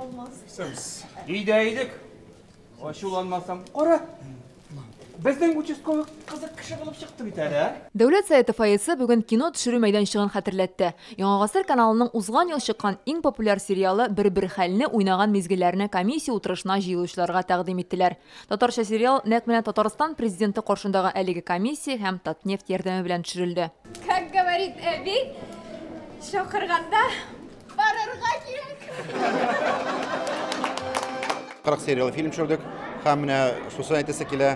Алмаз. Исәнмесез. Өйдә идек. Ачуланмасаң, кара. Безнең участковый кызык кеше булып чыкты бит әле, ә? Дәүләт Советы фойесы бүген кино төшерү мәйданчыгын хәтерләтте. Яңа гасыр каналының узган ел чыккан иң популяр сериалы Бер-бер хәлне уйнаган мизгелләрне комиссия утырышына җыелучыларга тәкъдим иттеләр. Татарча сериал нәкъ менә Татарстан Президенты каршындагы әлеге комиссия һәм Татнефть ярдәме белән төшерелде. Как говорит әби, чакырганда барырга кирәк. 40 сериялы фильм төшердек. Һәм менә шусын әйтәсе килә,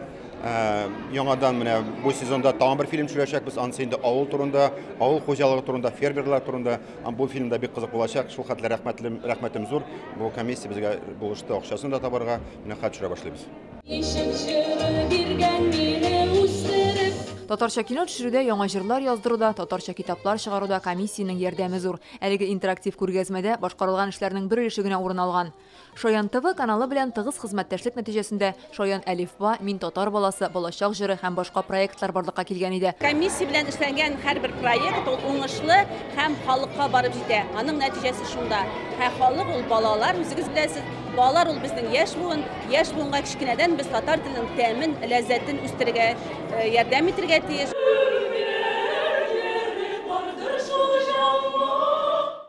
яңадан менә бу сезонда тагын бер фильм төшерәчәкбез. Анысы инде авыл турында, авыл хуҗалыгы турында, фермерлар турында. Һәм бу фильм да бик кызык булачак. Шул хәтле рәхмәтлем, рәхмәтем зур. Бу комиссия безгә булышты акчасын да табарга. Менә хәзер төшерә башлыйбыз. Ничек җылы биргән мине үстереп. Татарча кино төшерүдә, яңа җырлар яздыруда, татарча китаплар чыгаруда комиссиянең ярдәме зур. Әлеге интерактив күргәзмәдә башкарылган эшләрнең бер өлеше генә урын алган. Шаян ТВ каналы белән тыгыз хезмәттәшлек нәтиҗәсендә Шаян әлифба, Мин татар баласы, Балачак җыры һәм башка проектлар барлыкка килгән иде. Комиссия белән эшләнгән һәрбер проект ул уңышлы һәм халыкка барып җитә. Аның нәтиҗәсе шунда. Һәм халык ул балалар, үзегез беләсез, балалар ул безнең яшь буын. Яшь буынга кечкенәдән без татар теленең тәмен, ләззәтен үстерергә, ярдәм итәргә тиеш.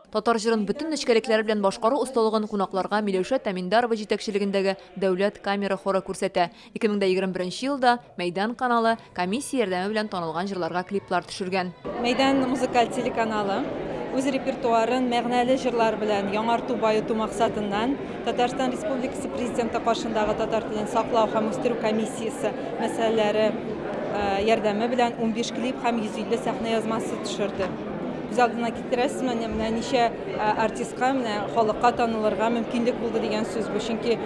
Татар җырын бөтен нечкәлекләре белән башкару осталыгын кунакларга Миләүшә Тәминдарова җитәкчелегендәге Дәүләт камера хоры күрсәтә. 2021 елда Мәйдан каналы комиссия ярдәме белән танылган җырларга клиплар төшергән. Мәйдан музыкаль телеканалы үз репертуарын мәгънәле җырлар белән яңарту, баету максатыннан Татарстан Республикасы Президенты каршындагы татар телен саклау һәм үстерү комиссиясе мәсьәләләре ярдәме белән 15 клип һәм 150 сәхнә язмасы төшерде. Күз алдына китерәсезме, менә ничә артистка, менә халыкка танылырга мөмкинлек булды дигән сүз бу. Чөнки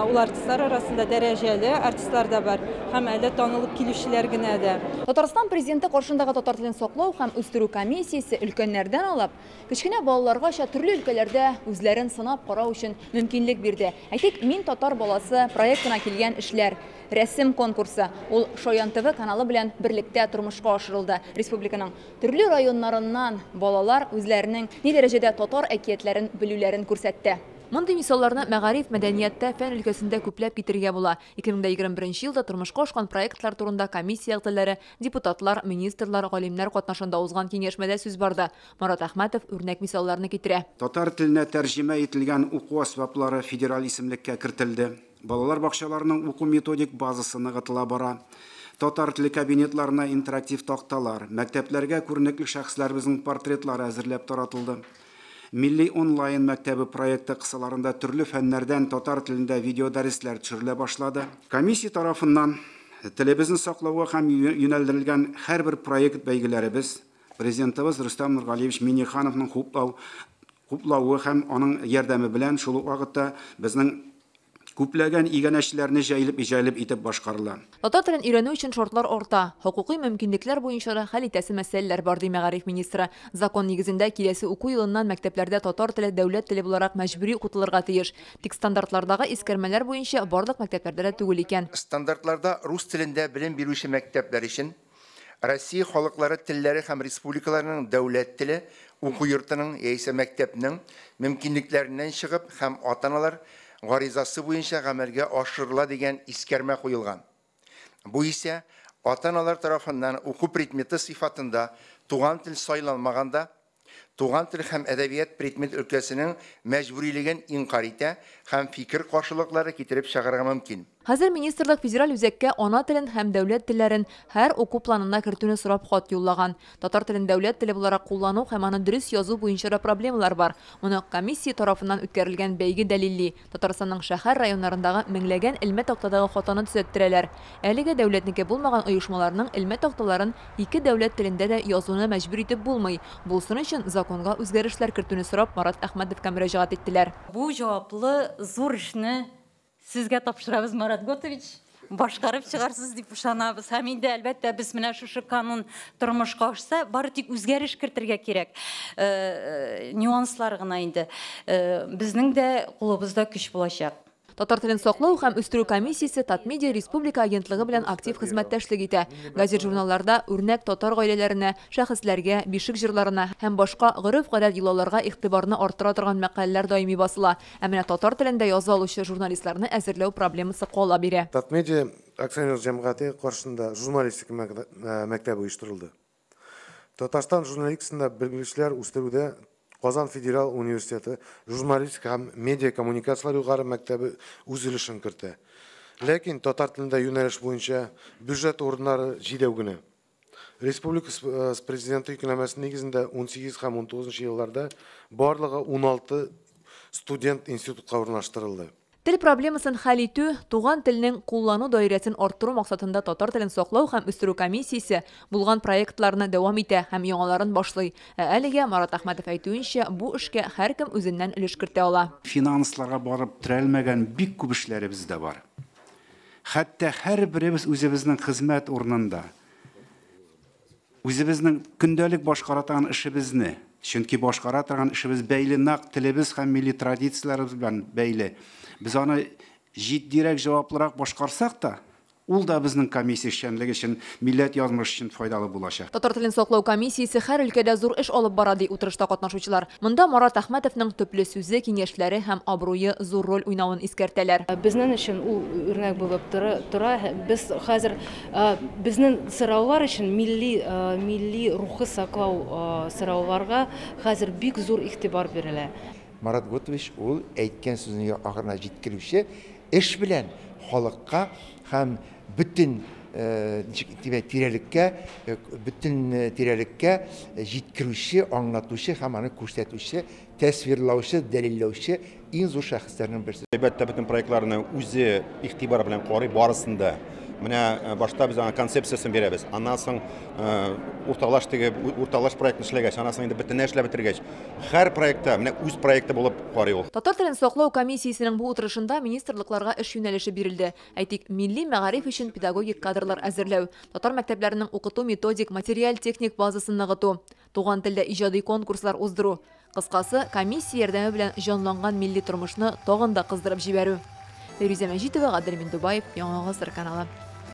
ул артистлар арасында дәрәҗәле артистлар да бар һәм әле танылып килүчеләр генә дә. Татарстан Президенты каршындагы татар телен саклау һәм үстерү комиссиясе өлкәннәрдән алып, кечкенә балаларгача төрле өлкәләрдә үзләрен сынап карау өчен мөмкинлек бирде. Әйтик, Мин татар баласы проектына килгән эшләр, рәсем конкурсы. Ул Шаян ТВ каналы белән берлектә тормышка ашырылды. Республиканың төрле районнарыннан балалар үзләренең ни дәрәҗәдә татар әкиятләрен белүләрен күрсәтте. Мондый мисалларны мәгариф, мәдәнияттә, фән өлкәсендә күпләп китерергә була. 2021 елда тормышка ашкан проектлар турында комиссия әгъзалары, депутатлар, министрлар, галимнәр катнашында узган киңәшмәдә сүз барды. Марат Әхмәтов үрнәк мисалларны китерә. Татар теленә тәрҗемә ителгән уку әсбаплары федераль исемлеккә кертелде. Балалар бакчаларының уку методик базасы ныгытыла бара. Татар теле кабинетларына интерактив такталар, мәктәпләргә күренекле шәхесләребезнең портретлары әзерләп таратылды. Милли онлайн мәктәбе проекты кысаларында төрле фәннәрдән татар телендә видеодәресләр төшерелә башлады. Комиссия тарафыннан телебезне саклауга һәм юнәлдерелгән һәрбер проект бәйгеләребез Президентыбыз Рөстәм Нургалиевич Миңнехановның хуплавы һәм аның ярдәме белән шул ук вакытта безнең күпләгән иганәчеләрне җәелеп итеп башкарыла. Татар телен өйрәнү өчен шартлар арта. Хокукый мөмкинлекләр буенча да хәл итәсе мәсьәләләр бар, ди мәгариф министры. Закон нигезендә киләсе уку елыннан мәктәпләрдә татар теле дәүләт теле буларак мәҗбүри укытылырга тиеш. Тик стандартлардагы искәрмәләр буенча барлык мәктәпләрдә дә түгел икән. Стандартларда рус телендә белем бирүче мәктәпләр өчен Россия халыклары телләре һәм республикаларының дәүләт теле уку йортының яисә мәктәпнең мөмкинлекләреннән чыгып һәм ата-аналар гаризасы буенча гамәлгә ашырыла дигән искәрмә куелган. Бу исә ата-аналар тарафыннан уку предметы сыйфатында туган тел сайланмаганда, туган тел һәм әдәбият предмет өлкәсенең мәҗбүрилеген инкар итә һәм фикер каршылыклары китереп чыгарырга мөмкин. Хәзер министрлык федераль үзәккә ана телен һәм дәүләт телләрен һәр уку планына кертүне сорап хат юллаган. Татар телен дәүләт теле буларак куллану һәм аны дөрес язу буенча да проблемалар бар. Моны комиссия тарафыннан үткәрелгән бәйге дәлилли. Татарстанның шәһәр районнарындагы меңләгән элмә тактадагы хатаны төзәттерәләр. Әлегә дәүләтнеке булмаган оешмаларның элмә такталарын ике дәүләт телендә дә язуны мәҗбүр итеп булмый. Булсын өчен законга үзгәрешләр кертүне сорап Марат Әхмәтовка мөрәҗәгать иттеләр. Бу җаваплы зур эшне сезгә тапшырабыз, Марат Готович. Башкарып чыгарсыз дип ышанабыз. Һәм инде, әлбәттә, без менә шушы канун тормышка ашса, бары тик үзгәреш кертергә кирәк. Нюанслар гына инде. Безнең дә кулыбызда көч булачак. Татар телен саклау һәм үстерү комиссиясе Татмедиа республика агентлыгы белән актив хезмәттәшлек итә. Газет-журналларда үрнәк татар гаиләләренә, шәхесләргә, бишек җырларына һәм башка гореф-гадәт йолаларга игътибарны арттыра торган мәкаләләр даими басыла. Ә менә татар телендә яза алучы журналистларны әзерләү проблемасы кала бирә. Татмедиа акционерлык җәмгыяте каршында журналистика мәктәбе оештырылды. Татарстан журналистикасында белгечләр үстерүдә Казан федераль университеты журналистика һәм медиа коммуникацияләр югары мәктәбе үз өлешен кертә. Ләкин татар телендә юнәлеш буенча бюджет урыннары 7 генә. Республика президенты йөкләмәсе нигезендә 18 һәм 19 елларда барлыгы 16 студент институтка урнаштырылды. Тел проблемасын хәл итү, туган телнең куллану даирәсен арттыру максатында татар телен саклау һәм үстерү комиссиясе булган проектларны дәвам итә һәм яңаларын башлый. Ә әлегә Марат Әхмәтов әйтүенчә, бу эшкә һәркем үзеннән өлеш кертә ала. Финансларга барып терәлмәгән бик күп эшләребез дә бар. Хәтта һәрберебез үзебезнең хезмәт урынында, үзебезнең көндәлек башкара торган эшебезне, чөнки башкара торган эшебез бәйле нәкъ телебез һәм милли традицияләребез белән бәйле. Без аны җитдирәк, җаваплырак башкарсак та, ул да безнең комиссия эшчәнлеге өчен, милләт язмышы өчен файдалы булачак. Татар телен саклау комиссиясе һәр өлкәдә зур эш алып бара, ди утырышта катнашучылар. Монда Марат Әхмәтовның төпле сүзе, киңәшләре һәм абруе зур роль уйнавын искәртәләр. Безнең өчен ул үрнәк булып тора. Без хәзер безнең сораулар өчен милли рухы саклау сорауларга хәзер бик зур игътибар бирелә. Марат Готович ул әйткән сүзен ахырына җиткерүче эш белән халыкка һәм бөтен тирәлеккә, бөтен тирәлеккә җиткерүче, аңлатучы һәм аны күрсәтүче, тәсвирлаучы, дәлилләүче иң зур шәхесләрнең берсе. Әлбәттә, бөтен проектларны үзе игътибар белән карый барысын да. Менә башта без аңа концепциясен бирәбез. Аннан соң урталаш проектны эшләгәч, аннан соң инде бөтенләй эшләп бетергәч, һәр проектта менә үз проекты булып карый ул. Татар телен саклау комиссиясенең бу утырышында министрлыкларга эш юнәлеше бирелде. Әйтик, милли мәгариф өчен педагогик кадрлар әзерләү, татар мәктәпләренең укыту методик, материаль-техник базасын ныгыту, туган телдә иҗади конкурслар уздыру. Кыскасы, комиссия ярдәме белән җанланган милли тормышны тагын да кыздырып җибәрү. Фәйрүзә Мәҗитова, Гадел Миндубаев, Яңа Гасыр каналы.